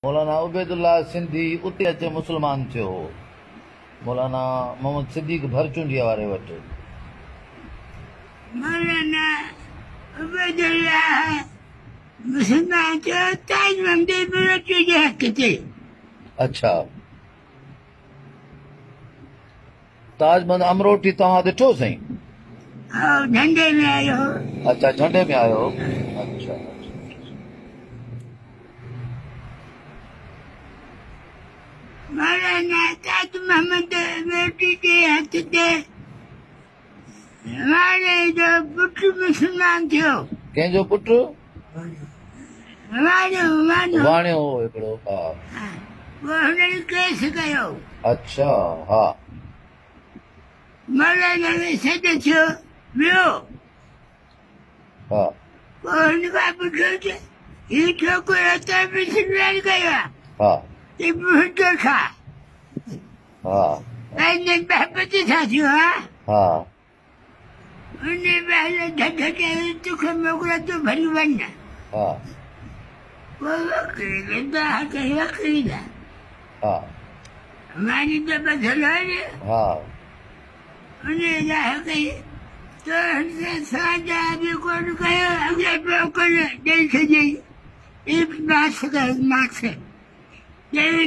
مولانا عبيدالله سنڌي اتي اچي مسلمان ٿيو هو. مولانا محمد صديق ڀرچونڊيء واري وٽ. مولانا عبيدالله مسلمان ٿيو تاج محمد بروچي جي هٿ تي. اڇا. تاج محمد امروٽي توهان ڏٺو سائين؟ هو جهنڊي ۾ آيو هو. اڇا جهنڊي ۾ آيو هو. اڇا اڇا. مولانا تاج محمد امروٽي جي هٿ تي واڻي جو پٽ مسلمان ٿيو. ڪنهن جو پٽ؟ واڻيو واڻيو. واڻيو هو هڪڙو ها. پوء هنن ڪيس ڪيو. اڇا ها. مولانا کي سڏ ٿيو ويو. ها. پوء هن کان پڇيو ته هي ڇوڪرو تو مسلمان ڪيو آ. ها. ته منهنجو ڇا؟ ها. پنهنجي محبت سان ٿيو آ. ها. ان مهل ڍڍ چيو توکي موڪليان تون ڀلي وڃ. ها. پوء وڪيل دانهن ڪئي وڪيل. ها. ماني ته ٻڌل هئي نه. ها. ان دانهن ڪئي تو هن سان سادا به ڪونه ڪيو اڳي موڪل ڏئي ڇڏيئي. اي ماس ڪر ماس. اڇا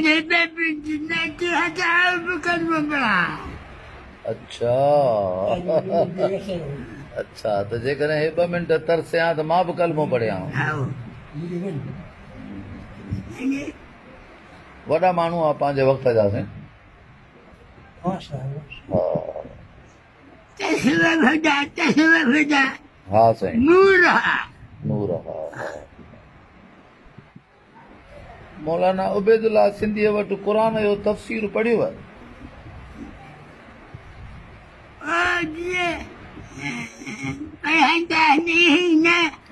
اڇا ته جيڪڏهن هي ٻه منٽ ترسيان ته مان به ڪلمو پڙهيان. وڏا ماڻهو آ پنهنجي وقت جا سائين. ها سائين. نور ها ها. مولانا عبيدالله سنڌيء وٽ قرآن جو تفسير پڙهيو؟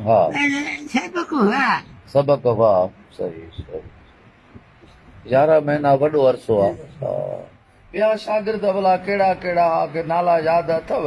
ها سبق هئا صحيح صحيح 11 مهينا وڏو عرصو آ. ٻيا شاگرد ڀلا ڪهڙا ڪهڙا ها ڪي نالا ياد اٿو؟